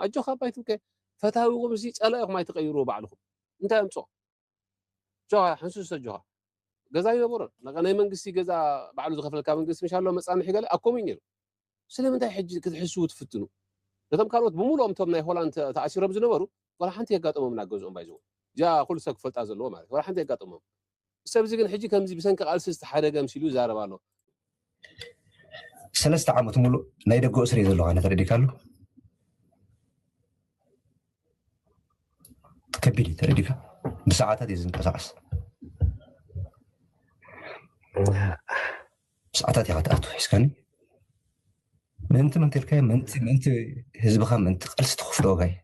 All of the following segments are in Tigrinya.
ኣጆኻ ኣባይ ትምከ፣ ፈታዊኹም እዚ ጸላኢኹም ኣይትቐይርዎ ባዕልኹም። እንታይ ኣምጽኦ? ጆኻ፣ ሕንሱስ ኣጆኻ። ገዛ ኣይነበሮን። ነቃ ናይ መንግስቲ ገዛ ባዕሉ ዝኸፈልካ መንግስቲ ምሽ ኣሎ መጻንሒ ገለ ኣብ ከምኡ እዩ ነይሩ። ስለምንታይ ሕጂ ክትሕስዉ ትፍትኑ? ነቶም ካልኦት ብምሉኦም እቶም ናይ ሆላንድ ተ-፣ ተኣሲሮም ዝነበሩ ዋላ ሓንቲ የጋጠሞም ናብ ገዝኦም ባይዘው። እዚኣ ኩሉ ሰብ ክፈልጣ ዘለዎ ማለት ዋላ ሓንቲ የጋጠሞም። ሰብ እዚ ግን ሕጂ ከምዚ ብሰንኪ ቃልሲ ዝተሓደገ ምሲሉ ይዛረብ ኣሎ። ሰለስተ ዓመት ሙሉእ ናይ ደገ እስሪ ዘለኻ ተረዲካ ኣሎ። ከቢድ እዩ ተረዲካ። ብሰዓታት እዩ ዝንቀሳቐስ። ብሰዓታት ኢኻ ትኣቱ ሒዝካኒ። ምእንቲ ምእንቲ ኢልካዮ፣ ምእንቲ፣ ምእንቲ ህዝብኻ፣ ምእንቲ ቃልሲ ትኸፍሎ ዋጋ እዩ።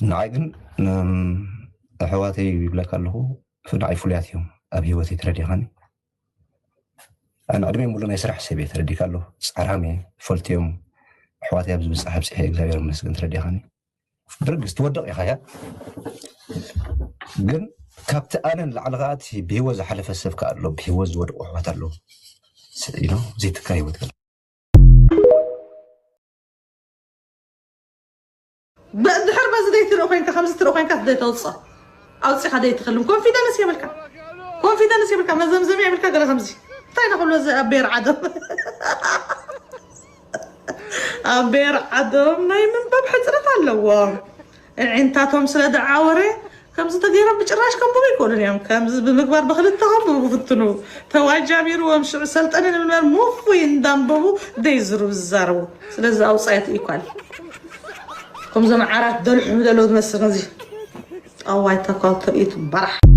ንዓይ ግን፣ እም፣ ኣሕዋተይ ይብለካ ኣለኹ፣ ንዓይ ፍሉያት እዮም ኣብ ህይወተይ ተረዲኻኒ። ኣነ ዕድመይ ሙሉ ናይ ስራሕ ሰብ እየ ተረዲካ ኣለኹ። ጻዕራም እየ፣ ፈልጥዮም ኣሕዋተይ ኣብዚ ብጻሕ ኣብጽሐ እግዚኣብሔር ይመስገን ተረዲኻኒ። ብርግስ ትወድቕ ኢኻ እያ። ግን ካብቲ ኣነ ንላዕሊ ከኣ እቲ ብህይወት ዝሓለፈ ሰብ ከኣ ኣሎ፣ ብህይወት ዝወድቁ ኣሕዋት ኣለዉ። ስ-፣ you know፣ ዘይትካ ህይወት ገለ። ብ-፣ ድሕር በዚ ዘይትርኢ ኮይንካ፣ ከምዚ ትርኢ ኮይንካ ደይተውፅእ። ኣውፂኻ ደይትኽልም። ኮንፊደንስ የብልካ። ኮንፊደንስ የብልካ። መዘምዘሚ የብልካ። ገለ ከምዚ። እንታይ ኢና ኩሉ እዚ ኣብ ቤር ዓደም? ኣብ ቤር ዓደም ናይ ምንባብ ሕፅረት ኣለዎም። ኣዒንታቶም ስለ ደዓወረ ከምዚ ተገይሮም ብጭራሽ ከንብቡ ይክእሉን እዮም። ከምዚ ብምግባር ብክልተ ከንብቡ ክፍትኑ። ተዋጃቢርዎም ሽዑ ሰልጠነ ንምንባር ምፉይ እንዳንበቡ ደይዝሩ ዝዛረቡ። ስለዚ ኣውፃየት ኢኳል ከምዞም ዓራት ደልሑ ደለዉ ዝመስል ከምዚ ኣዋይ ተካልቶ እዩ ትባራሕ።